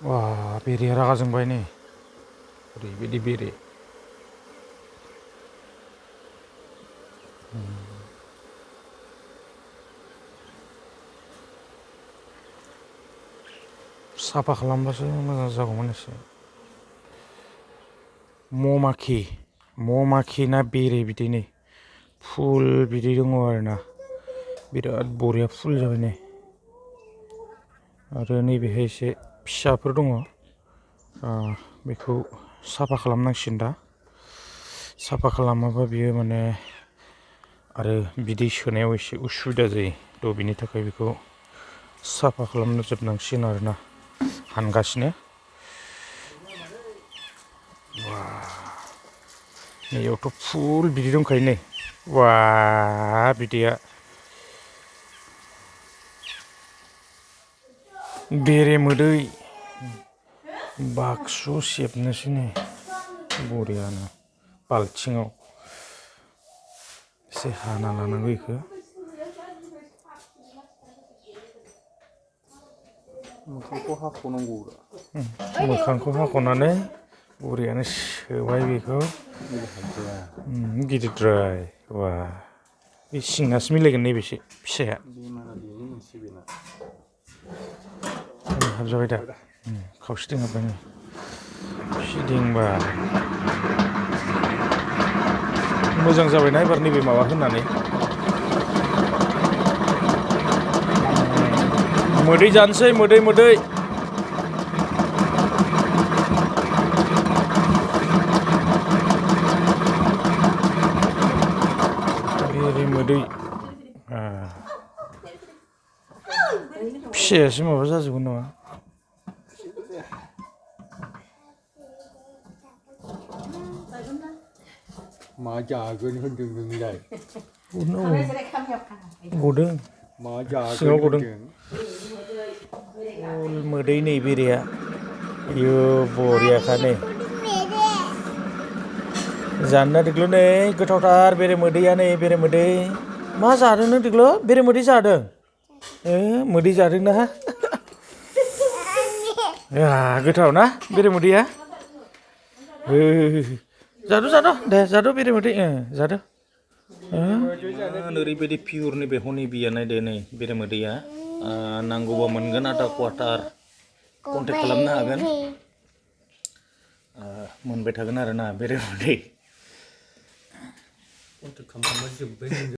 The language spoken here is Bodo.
Wah, बेरेया रागा जोंबाय नै ओरैबायदि बेरे साफा खालामबासो मोजां जागौमोन एसे ममाखि ना बेरे बिदै नै फुल बिदै दङ आरोना बिराद बरिया फुल जाबाय नै आरो नैबेहाय एसे फिसाफोर दङ बेखौ साफा खालामनांसिगोन दा साफा खालामाबा बियो माने आरो बिदै सोनायाव एसे उसुबिदा जायो थ' बिनि थाखाय बेखौ साफा खालामनो जोबनांसिगोन आरोना हानगासिनो नैयावथ' फुल बिदै दंखायो नै वा बिदैया बेरे मोदै बाक्सु सेबनोसै नै बरियानो बाल्थिङाव एसे हाना लानांगौ बेखौ मोखांखौ हाख'नानै बरियानो सोबाय बेखौ गिदिरद्राय वा बे सिंनासो मिलायगोन नैबेसो फिसाया हाबजाबाय दा खावसेथिं हाबबाय नै फिदिंबा मोजां जाबायना एबार नैबे माबा होनानै मोदै जानोसै मोदै बेरे मोदै फिसायासो माबा जाजोबगोन नामा मा जागोन होनदों नोंलाय गदों मा जागोन सिङाव गदों होनदों मोदै नै बेरेया इयो बरियाखा नै जानो नागिरदों नै गोथावथार बेरे मोदैया नै बेरे मोदै मा जादों नों देग्ल' बेरे मोदै जादों मोदै जादों ना गोथाव ना बेरे मोदैया जाद' दे जाद' बेरे मोदै जाद' ओरैबायदि पियर नैबे हनि बिया नायदो नै बेरे मोदैया नांगौबा मोनगोन आधा क्वार्टार कन्टेक्ट खालामनो हागोन मोनबाय थागोन आरोना बेरे मोदै कन्टेक्ट खालामबा जोब्बाय